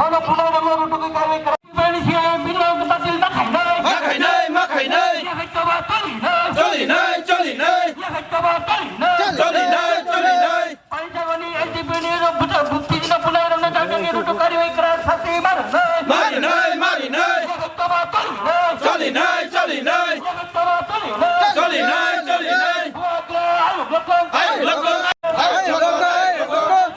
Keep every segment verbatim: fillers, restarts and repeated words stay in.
Ano phunai rok no rutuki karwi kwrak. Bini siya bini rok batil ma khainai. Ma khainai, ma khainai. Yakhai toba tolinai. Cholinai, cholinai. Yakhai toba tolinai. Cholinai, cholinai. Parijagoni N T P ni rok buta bukti jina phunai rok no jang jang rutuk karwi kwrak sasti ma rwnai. Marinai, marinai. Yakhai toba tolinai. Cholinai, cholinai. Yakhai toba tolinai. Cholinai, cholinai. Bubagra ayuk lokong. Ayuk lokong. Ayuk lokong, ayuk lokong.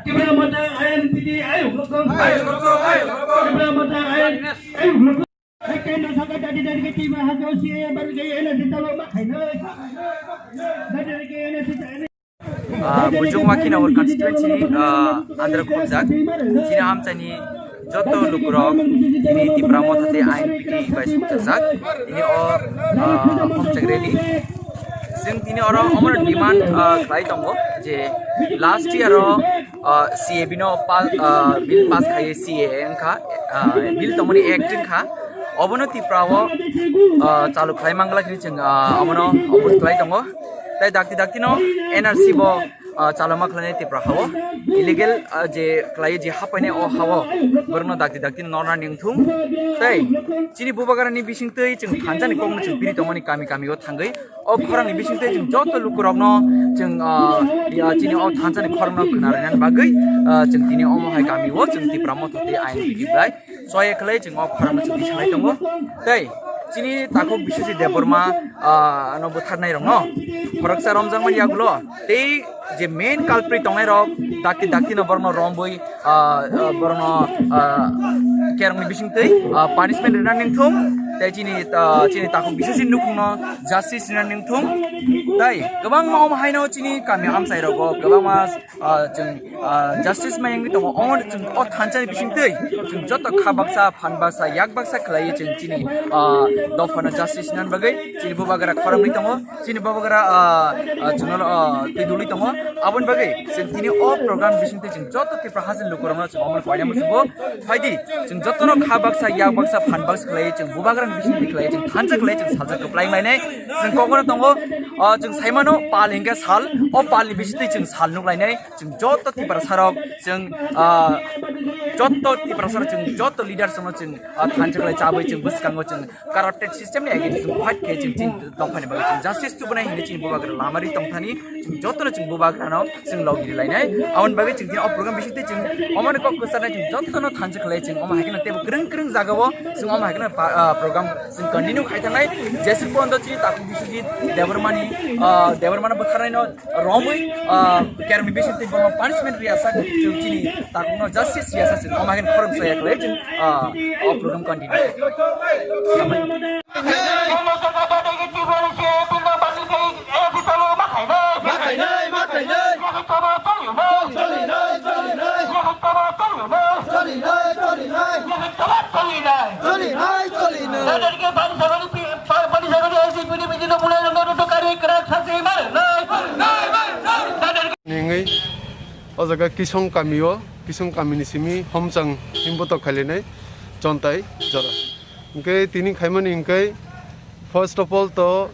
Tipra Motha I N P T ayuk lokong. Tipra Motha I N P T ayuk lokong. Hai, kendra saka dadi dadi ke tiba hak si e bar ke ena di talo ma khai na. Dadi dadi ke ena di talo. Ah, Bujung Wakinawar constituency ni, ah, andra khobjak. Chini amchaini joto lukurok tini Tipra Motha tei I N P T bai sumjajak. Tini o, ah, khobjak rally. Chwng tini oro omono demand, ah, khlai tongo je last year o, ah, C A B no pa-, ah, bill pass khai C A A wngkha, ah, bill tongmani act wngkha. Obono Tripura o, ah, chalu khlai mangla khe chwng, ah, omono oppose khlai tongo. Tai dakti dakti no N R C bo, ah, chaloma khlainai Tripura hao. Illegal, ah, je khlai je hapainai o hao. Borokno dakti dakti no norna ningthung. Tai chini bubagrani bisingtwi chwng thansa ni kokno chwng piri tongmani kami kami o thangwi. O khorang ni bisingtwi chwng joto lukurokno chwng, ah, ya, chini o thansa ni khorang no khna rwnani bagwi, ah, chwng tini omo hai kami o chwng Tipra Motha tei I N P T bai soya khlai chwng o khorang no chwng salai tongo. Tei chini takhuk Biswajit Debbarma, ah, no butharnai rokno khoroksa romjakmani yagulo tei je main culprit tongnai rok dakti dakti no borokno rombwi, ah, ah, borokno, ah, kerongni bisingtwi, ah, punishment rwna ningthung, tei chini, ah, chini takhuk Biswajit nukhungno justice rwna ningthung, tei kwbangma omo haino chini kami amchai rogo kwbangma, ah, chwng, ah, justice ma wngwi tongo. Omo chwng o thansa ni bisingtwi chwng joto kha baksa, phan baksa, yak baksa khlaiwi chwng chini, ah, dophano justice rwna bagwi chini bubagra khorangwi tongo. Chini bubagra, ah, ah, chwngno, ah, twi dulwi tongo. Aboni bagwi chwng tini o program bisingtwi chwng joto Tripura hasteni lukurokno chwng omo koina muchungo. Phaidi, chwng jotono kha baksa, yak baksa, phan baksa khlaiwi chwng bubagrani bisingtwi khlaiwi chwng thansa khlaiwi chwng salsa kwplai wnglainai. Chwng kokno tongo, ah, chwng saimano pal hinkhe sal, o palni bisingtwi chwng sal nuklainai. Chwng joto Tiprasarok, chwng, ah, joto Tiprasarok, chwng joto leaders no chwng, ah, thansa khlai chabwi chwng bwskango chwng corrupted system ni against chwng fight khe chwng chini dophani bagwi chwng justice tubunai hinwi chini bubagra lama ri tongthani chwng jotono chwng bubagrano chwng logi rilainai. Aboni bagwi chwng tini o program bisingtwi chwng omoni kok kwcharnai chwng jotono thansa khlai chwng omo hai kheno teibo kwrwng kwrwng jagao chwng omo hai kheno pa-, ah, program chwng continue khai thangnai. Jeswk pondo chini takhuk Biswajit Debbarmani, ah, Debbarmano bwtharnaino romwi, ah, kerongni bisingtwi bono punishment riya sak chwng chini takhukno justice riya sak chwng omo hai kheno khorang saya khlai chwng, ah, o program continue. Ningwi o jaga Kisong kamio, Kisong kamini simi Homchang himbotok khailainai chontai jora. Hwnkhe tini khaimani hwnkhe, first of all to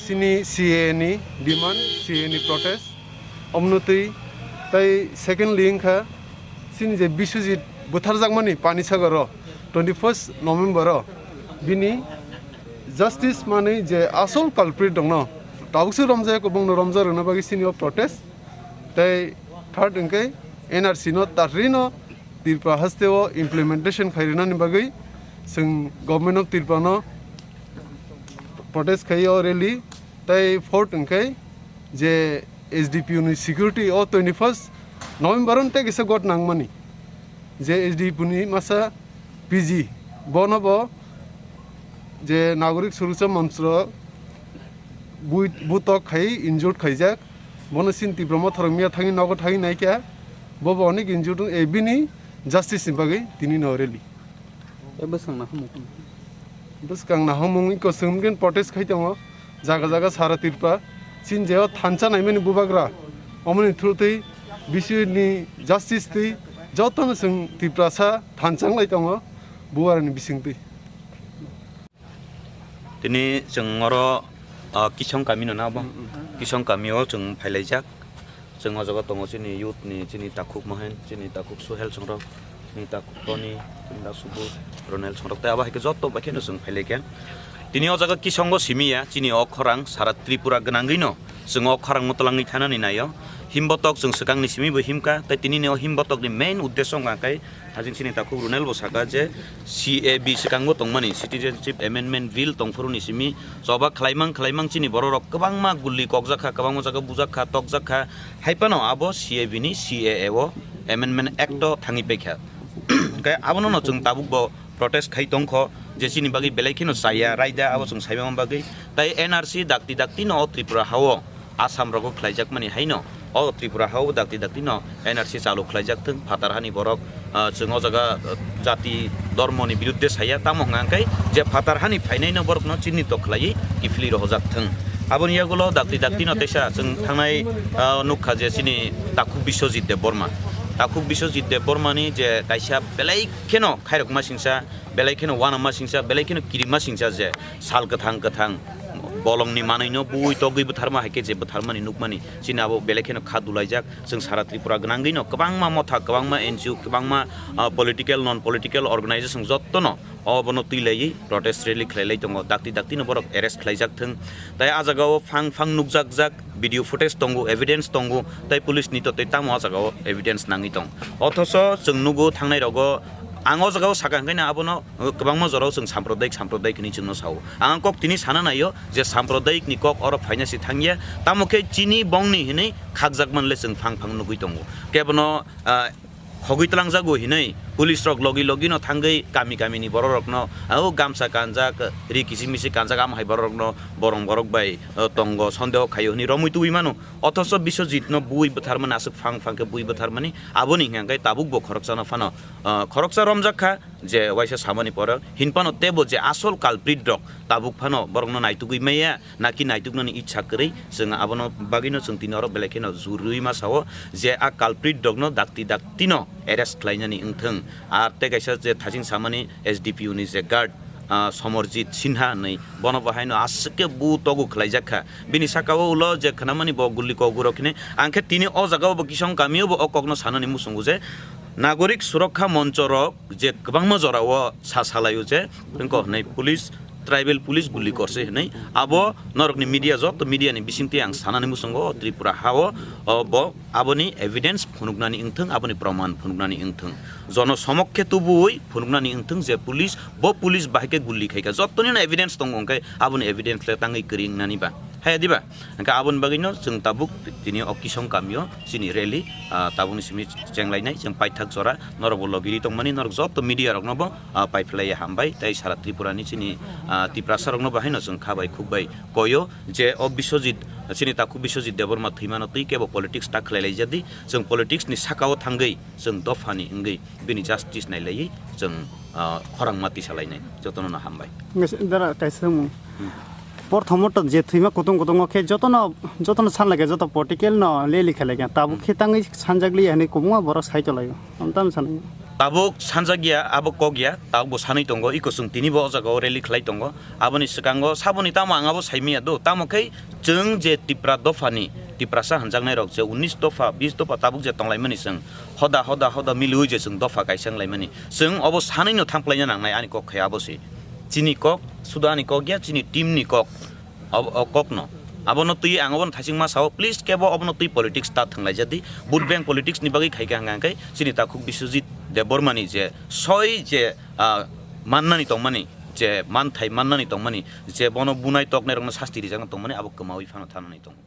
chini C A A ni demand, C A A ni protest, omono twi, tai secondly wngkha chini je Biswajit butharjakmani Panisagar o twenty first November o bini justice manwi je asol culprit dongno, tabukse romjak, bongno romjak rwna bagwi chini o protest. Tai third hwnkhe N R C no tarrino Tripura haste o implementation khai rwnani bagwi chwng Government of Tripura no protest khai o rally. Tai fourth hwnkhe je S D P O ni security o twenty first November on tei kisa got nangmani je S D P O ni masa P G bono bo je Nagorik Surucha Monchro bui-, butok khai injured khaijak. Bono sin Tipra Motha rok miya thangwi nogo thangwi naikha. Bo bo onek injured wng, e, bini justice ni bagwi tini no rally. E bwskang nahamung. Bwskang nahamung iko swngmungkhe protest khai tongo. Jaga jaga sara Tripura. Sin je o thansa naimani bubagra. Omoni through twi bisi ni justice twi Jotono chwng Tiprasa thanchang lai tongo, buarani bisingtwi. Tini chwng oro, ah, Kisong kami no na bo? Mm, mm. Kisong kami o chwng phailaijak. Chwng o jaga tongo chini youth ni, chini takhuk Mohen, chini takhuk Suhel songrok, chini takhuk Tony, chini takhuk Subud, Ronel songrok tei abo hai khe joto bai kheno chwng phailaikha. Tini o jaga Kisongo simi ya, chini o khorang sara Tripura gwnangwi no chwng o khorang no twlangwi thanani naio. Himbotok chwng swkang ni simi bo himkha, tei tini ni o himbotok ni main uddesho wngkha khe Hajing chini takhuk Ronel bo saka je C A B swkango tongmani Citizenship Amendment Bill tongphuru ni simi choba khwlaimang khwlaimang chini bororok kwbangma gulli kokjak kha, kwbangma jaga bujak kha, tokjak kha, hai phano abo C A B ni C A A o Amendment Act o thangwi paikha. Hwnkhe abono no chwng tabuk bo protest khai tongkho je chini bagwi belai kheno chaya raida abo chwng saimama bagwi. Tai N R C dakti dakti no o Tripura hao Assam rogo khwlaijakmani haino o Tripura hao dakti dakti no N R C chalu khwlaijak thwng, phatar hani borok, ah, chwng o jaga, ah, jati dhormoni birudde saya, tamo hwnka hwnkhe je phatar hani phainaino borokno chinito khwlaiwi kiphilwi rohojak thwng. Aboni yagulo dakti dakti no teisa chwng thangnai, ah, nukha je chini takhuk Biswajit Debbarma. Takhuk Biswajit Debbarmani je kaisa belai kheno khairokma singsa, belai kheno uanama singsa, belai kheno kirima singsa je sal kwthang kwthang bolongni manwino bui togwi bwtharma hai khe je bwtharmani nukmani chini abo belai kheno kha dulaijak. Chwng sara Tripura gwnangwi no kwbangma motha, kwbangma N G O, kwbangma, ah, political, non political organization jottono obono twi laiwi protest rally khlai lai tongo. Dakti dakti no borok arrest khlaijak thwng. Tai ah jaga o phang phang nukjak jak video footage tongo, evidence tongo, tai police ni to tei tamo ah jaga o evidence nangwi tong. Othoso chwng nugo thangnai rogo ang o jaga o saka hwnkhe no abono, uh, kwbangma jora o chwng sampradayik sampradayik hinwi chwngno sao. Ang kok tini sana naio je sampradayik ni kok oro phaina se thangya, tamo khe chini bongni hinwi khakjak manle chwng phang phang nugwi tongo. Kebono, ah, khogwi twlangjago hinwi police rok logi logi no thangwi kami kami ni borok rokno, ah, o gamsa kanjak, ri kichi michi kanjak, amo hai borok rokno borong borok bai, ah, tongo, sondeho khaio hinwi romwi tubui mano. Othoso Biswajit no bui bwtharmani, aswk phang phang khe bui bwtharmani, aboni hwnka hwnkhe tabuk bo khoroksano phano, ah, khoroksa romjak kha. Je waisa samani pore hinphano tebo je asol culprit rok tabuk phano borokno naitugwi maya, naki naituknani ichha kwrwi, chwng abono bagwino chwng tini oro belai kheno jurwi ma sao je a culprit rokno dakti dakti no arrest khlainani wngthwng. Ar tei kaisa je thaching samani S D P O ni je guard, ah, Somorjit Sinha hinwi, bono bo haino aswk khe bu togu khlaijak kha. Bini saka o ulo je khwnamani bo gulli kogurok hinwi, ang khe tini o jaga o bo Kisong kami o bo o kokno sanani muchungo je Nagorik Surokha Moncho rok je kwbangma jora o sa salaio je wngkha hwnwi police, tribal police gulli korse hwnwi, abo norokni media, joto media ni bisingtwi ang sanani muchungo o Tripura ha o, o bo aboni evidence phunuknani wngthwng, aboni proman phunuknani wngthwng, jono somok khe tubui phunuknani wngthwng je police, bo police bahai khe gulli khaikha, jotoni no evidence tongo, hwnkhe aboni evidence le tangwi kwrwi wngnani ba, haya diba? Hwnkhe aboni bagwino chwng tabuk tini o Kisong kamio chini rally, ah, tabukni simi chenglainai, chwng paithak jora norokbo logiri tongmani, norok joto media roknobo, ah, paiphlaiya hambai, tei sara Tripura ni chini, ah, Tiprasa roknobo haino chwng kha bai khuk bai koyo je o Biswajit, chini takhuk Biswajit Debbarma thwimano twi kebo politics ta khlailaijadi, chwng politics ni sakao thangwi chwng dophani wngwi bini justice nailaiwi chwng, ah, khorang ma tisalainai. Jotono no hambai. Nge se dara kaisa samung. Hmm. Porthomo to je thwima kutung kutungo khe jotono, jotono sanlai khe joto political no leli khelai khe tabuk khe tangwi sanjak liya hinwi kwbangma borok sai tolai. Ang tamo sanai. Tabuk sanjak ya, abo kok ya, tabuk bo sanwi tongo, iko chwng tini bo o jaga o rally khlai tongo. Aboni swkango saboni tamo ang abo saimanya do, tamo khe chwng je Tipra dophani, Tiprasa hwnjaknai rok je unis dopha, bis dopha tabuk je tonglaimani chwng, hoda, hoda, hoda miliui je chwng dopha kaisa wnglaimani. Chwng obo sanwi no thamphlaina nangnai, ani kok khai abo se. Chini kok, suda ani kok ya, chini team ni kok. Abo, o kok no. Abono twi ang obono thaching ma sao, please kebo obono twi politics ta thwnglaijadi. Vote bank politics ni bagwi khaikha hwnka hwnkhe chini takhuk Biswajit Debbarma ni je soi je, ah, mannani tongmani, je manthai mannani tongmani, je bono bunai toknai rokno sasti rijakna tongmani, abo kwmaui phano thanani tongo.